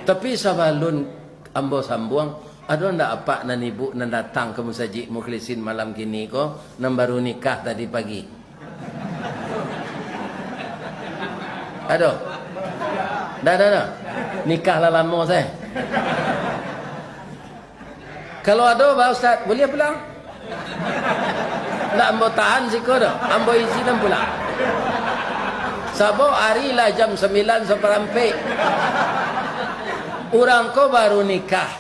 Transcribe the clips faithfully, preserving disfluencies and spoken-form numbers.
Tapi sabalun ambo sambuang, ado ndak apak nan ibu nan datang ka musajik Mukhlisin malam kini ko, nan baru nikah tadi pagi? Ado? Ndak ado, ado? Nikah lah lamo sae. Kalau ado, ba Ustaz, buliah pulang. Ndak ambo tahan siko doh, ambo izinan pulang. Sabab ari lah jam sambilan saparampek. Urang ko baru nikah.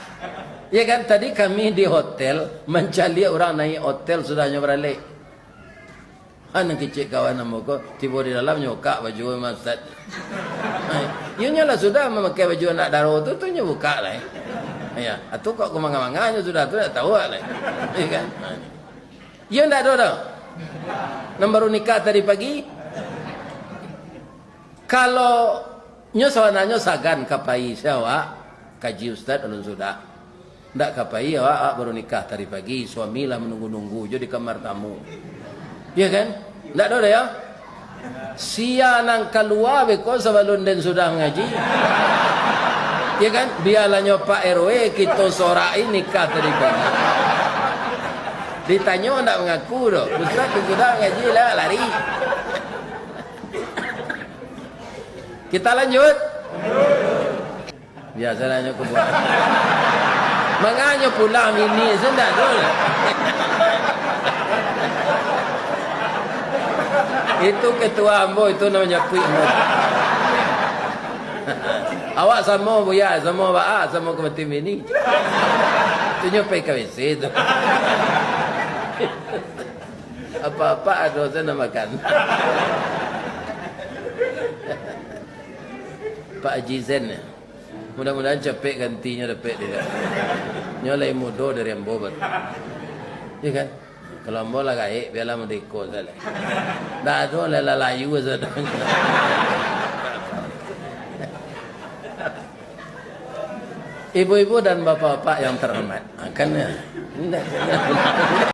Ya kan, tadi kami di hotel, mancaliak urang naiak hotel sudahnyo baralek. Anak kecek kawan ambo ko, tibo di dalam, nyo bukak baju mah, Ustaz. Hai, iyo nyo lah sudah mamakai baju anak daro tu, tu nyo bukak lah, eh. Ya, atu kok kumanga-manga nyo sudah tu, ndak tahu lah, eh. Ya kan? Ha, ni. Iyo ndak ado doh. Nan baru nikah tadi pagi. Kalau nyo sabananyo sagan ka pai se awak, kaji Ustaz alun sudah. Ndak ka pai awak, awak baru nikah tadi pagi, suami lah manunggu-nunggu jo di kamar tamu. Iya kan? Ndak ado doh, ya? Sia nan kalua beko sabalun den sudah mangaji. Iya kan? Bialah nyo Pak R W, kito sorak-i nikah tadi pagi. Ditanyo ndak mangaku doh. Ustaz tu sudah mangaji lah, lari. Kita lanjut. Biasalah nyo kubuat. Manganyo pulang bini se ndak tu. Itu ketua ambo, itu namonyo puik ambo. Awak samo, Buya, samo baa, samo ka mati bini. Tu nyo pai ka W C tu. Apa-apa ado se nak makan. Pak Haji Zen, mudah-mudahan capek gantinyo dapek dek inyo. Nyo lai mudo dari ambo baru. Iya kan? Kalau ambo lah gaek, bialah merdeka sajo. Ndak ado lah, lah layu sajo. Ibu-ibu dan bapak-bapak yang terhormat, ah, kan, ya. Ndak.